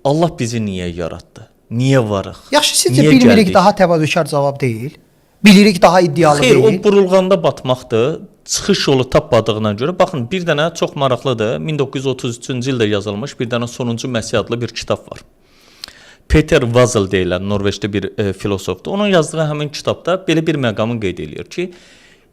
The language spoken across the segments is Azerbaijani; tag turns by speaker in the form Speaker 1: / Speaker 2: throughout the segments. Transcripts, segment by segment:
Speaker 1: Allah bizi niyə yaratdı? Niyə varıq?
Speaker 2: Yaxşı, sizcə
Speaker 1: Niyə
Speaker 2: bilmirik
Speaker 1: gəldik?
Speaker 2: daha təvazökar cavab deyil? Bilirik daha iddialı
Speaker 1: Xeyr,
Speaker 2: deyil?
Speaker 1: o burulğanda batmaqdır. Çıxış yolu tapmadığına görə. Baxın, bir dənə çox maraqlıdır. 1933-cü ildə yazılmış bir dənə Sonuncu Məsih adlı bir kitab var. Peter Vazel deyilən Norveçdə bir filosofdur. Onun yazdığı həmin kitabda belə bir məqamı qeyd eləyir ki,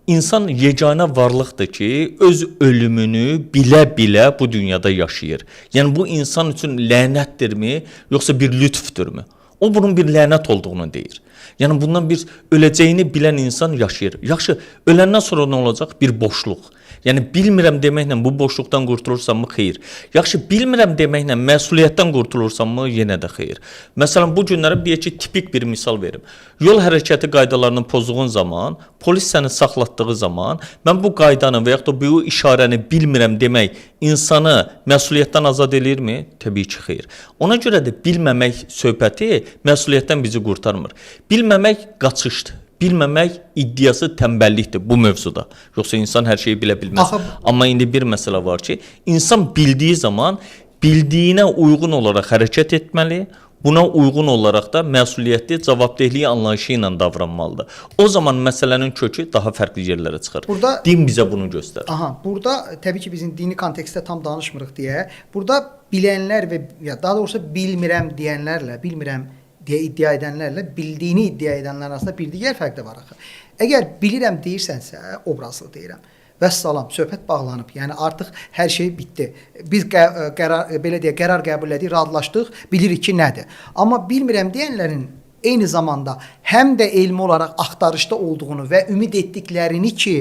Speaker 1: insan yeganə varlıqdır ki, öz ölümünü bilə-bilə bu dünyada yaşayır. Yəni bu insan üçün lənətdirmi, yoxsa bir lütfdürmü? O bunun bir lənət olduğunu deyir. Yəni bundan bir öləcəyini bilən insan yaşayır. Yaxşı, öləndən sonra nə olacaq? Bir boşluq. Yəni bilmirəm deməklə bu boşluqdan qurtulursanmı? Xeyr. Yaxşı, bilmirəm deməklə məsuliyyətdən qurtulursanmı? Yenə də xeyr. Məsələn, bu günləri deyək ki, tipik bir misal verim. Yol hərəkəti qaydalarını pozduğun zaman, polis səni saxlatdığı zaman, mən bu qaydanı və yaxud da bu işarəni bilmirəm demək insanı məsuliyyətdən azad eləyirmi? Təbii ki, xeyr. Ona görə də bilməmək söhbəti məsuliyyətdən bizi qurtarmır. Bilməmək qaçışdır. Bilməmək iddiası tənbəllikdir bu mövzuda. Yoxsa insan hər şeyi bilə bilməz. Amma indi bir məsələ var ki, insan bildiyi zaman bildiyinə uyğun olaraq hərəkət etməli, buna uyğun olaraq da məsuliyyətli, cavabdehlik anlayışı ilə davranmalıdır. O zaman məsələnin kökü daha fərqli yerlərə çıxır. Din bizə bunu göstərir.
Speaker 2: Aha, burada təbii ki, bizim dini kontekstdə tam danışmırıq deyə, burada bilənlər və ya daha doğrusu bilmirəm deyənlərlə, bilmirəm deyə iddia edənlərlə bildiyini iddia edənlər arasında bir digər fərq də var axı. Əgər bilirəm deyirsənsə, obrazlı deyirəm. Vəssalam, söhbət bağlanıb. Yəni artıq hər şey bitdi. Biz qərar, belə deyək, qərar qəbul elədik, razılaşdıq, bilirik ki, nədir. Amma bilmirəm deyənlərin eyni zamanda həm də elmi olaraq axtarışda olduğunu və ümid etdiklərini ki,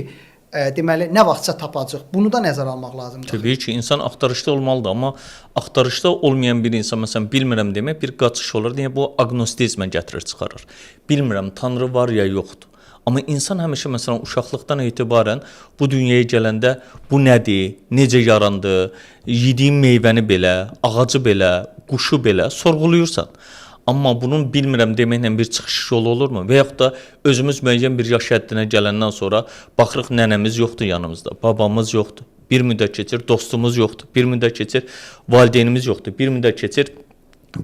Speaker 2: deməli nə vaxtsa tapacaq. Bunu da nəzərə almaq lazımdır.
Speaker 1: Təbii ki, insan axtarışda olmalıdır, amma axtarışda olmayan bir insan məsələn bilmirəm demək bir qaçış olur. Niyə bu aqnostizmə gətirir, çıxarır. Bilmirəm Tanrı var ya yoxdur. Amma insan həmişə məsələn uşaqlıqdan etibarən bu dünyaya gələndə bu nədir, necə yarandı, yediyim meyvəni belə, ağacı belə, quşu belə sorğuluyursan. Amma bunun bilmirəm deməklə bir çıxış yolu olurmu? Və yaxud da özümüz müəyyən bir yaş həddinə gələndən sonra baxırıq nənəmiz yoxdur yanımızda, babamız yoxdur. Bir müddət keçir, dostumuz yoxdur. Bir müddət keçir, valideynimiz yoxdur. Bir müddət keçir,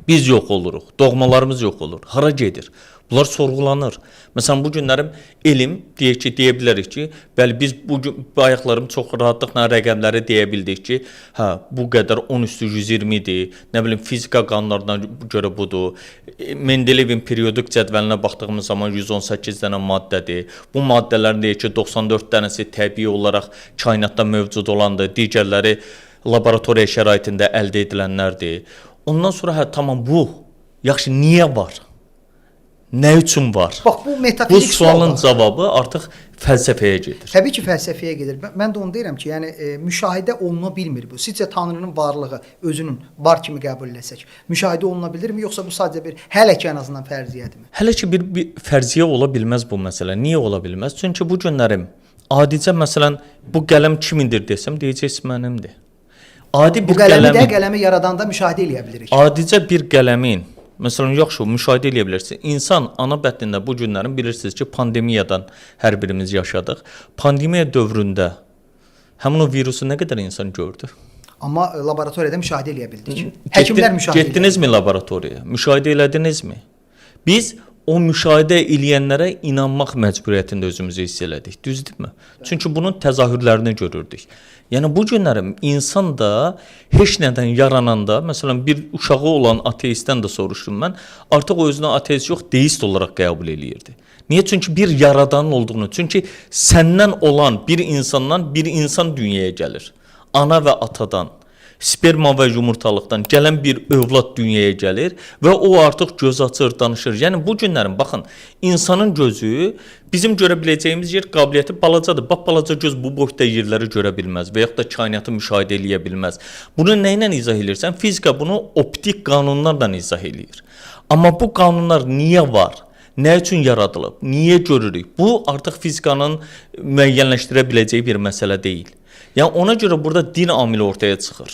Speaker 1: biz yox oluruq, doğmalarımız yox olur. Hara gedir? Bunlar sorğulanır. Məsələn, bu günlərim elm deyək ki, deyə bilərik ki, bəli biz bu gün bayaqlarım çox rahatlıqla rəqəmləri deyə bildik ki, hə, bu qədər 10 üstü 120 idi. Nə bilim fizika qanunlarına görə budur. Mendeleyevin periodik cədvəlinə baxdığımız zaman 118 dənə maddədir. Bu maddələrin deyək ki, 94 dənəsi təbii olaraq kainatda mövcud olandır, digərləri laboratoriya şəraitində əldə edilənlərdir. Ondan sonra hə tamam bu. Yaxşı, niyə var? Nə üçün var?
Speaker 2: Bax bu
Speaker 1: Bu
Speaker 2: metafizik
Speaker 1: sualın
Speaker 2: sualdır.
Speaker 1: cavabı artıq fəlsəfəyə gedir.
Speaker 2: Təbii ki, fəlsəfəyə gedir. Mən də onu deyirəm ki, yəni müşahidə oluna bilmir bu. Sizcə Tanrının varlığı özünün var kimi qəbul eləsək, müşahidə oluna bilirmi, yoxsa bu sadəcə bir hələ ki ən azından fərziyyədirmi?
Speaker 1: Hələ ki bir fərziyyə ola bilməz bu məsələ. Niyə ola bilməz? Çünki bu günlərim adicə məsələn bu qələm kimindir desəm deyəcəksiniz mənimdir. Adi
Speaker 2: Bu
Speaker 1: bir
Speaker 2: qələmi də
Speaker 1: qələmin,
Speaker 2: qələmi yaradanda müşahidə eləyə bilirik.
Speaker 1: adicə bir qələmin məsələn yaxşı müşahidə eləyə bilərsiniz. İnsan ana bətnində bu günlərin bilirsiniz ki, pandemiyadan hər birimiz yaşadıq. Pandemiya dövründə həmin o virusu nə qədər insan gördü?
Speaker 2: Amma laboratoriyada müşahidə eləyə bildik. Həkimlər müşahidə eləyə
Speaker 1: Getdinizmi laboratoriyaya? Müşahidə elədinizmi? Biz o müşahidə eləyənlərə inanmaq məcburiyyətində özümüzü hiss elədik. Düzdürmü? Çünki bunun təzahürlərini görürdük. Yəni bu günlərim insan da heç nədən yarananda, məsələn bir uşağı olan ateistdən də soruşdum mən, artıq o özünü ateist yox, deist olaraq qəbul eləyirdi. Niyə? Çünki bir yaradanın olduğunu, çünki səndən olan bir insandan bir insan dünyaya gəlir. Ana və atadan, sperma və yumurtalıqdan gələn bir övlad dünyaya gəlir və o artıq göz açır, danışır. Yəni bu günlərin baxın, insanın gözü bizim görə biləcəyimiz yer qabiliyyəti balacadır. Bax balaca göz bu boyda yerləri görə bilməz və yaxud da kainatı müşahidə eləyə bilməz. Bunu nə ilə izah eləyirsən? Fizika bunu optik qanunlarla izah eləyir. Amma bu qanunlar niyə var? Nə üçün yaradılıb? Niyə görürük? Bu artıq fizikanın müəyyənləşdirə biləcəyi bir məsələ deyil. Yəni ona görə burada din amili ortaya çıxır.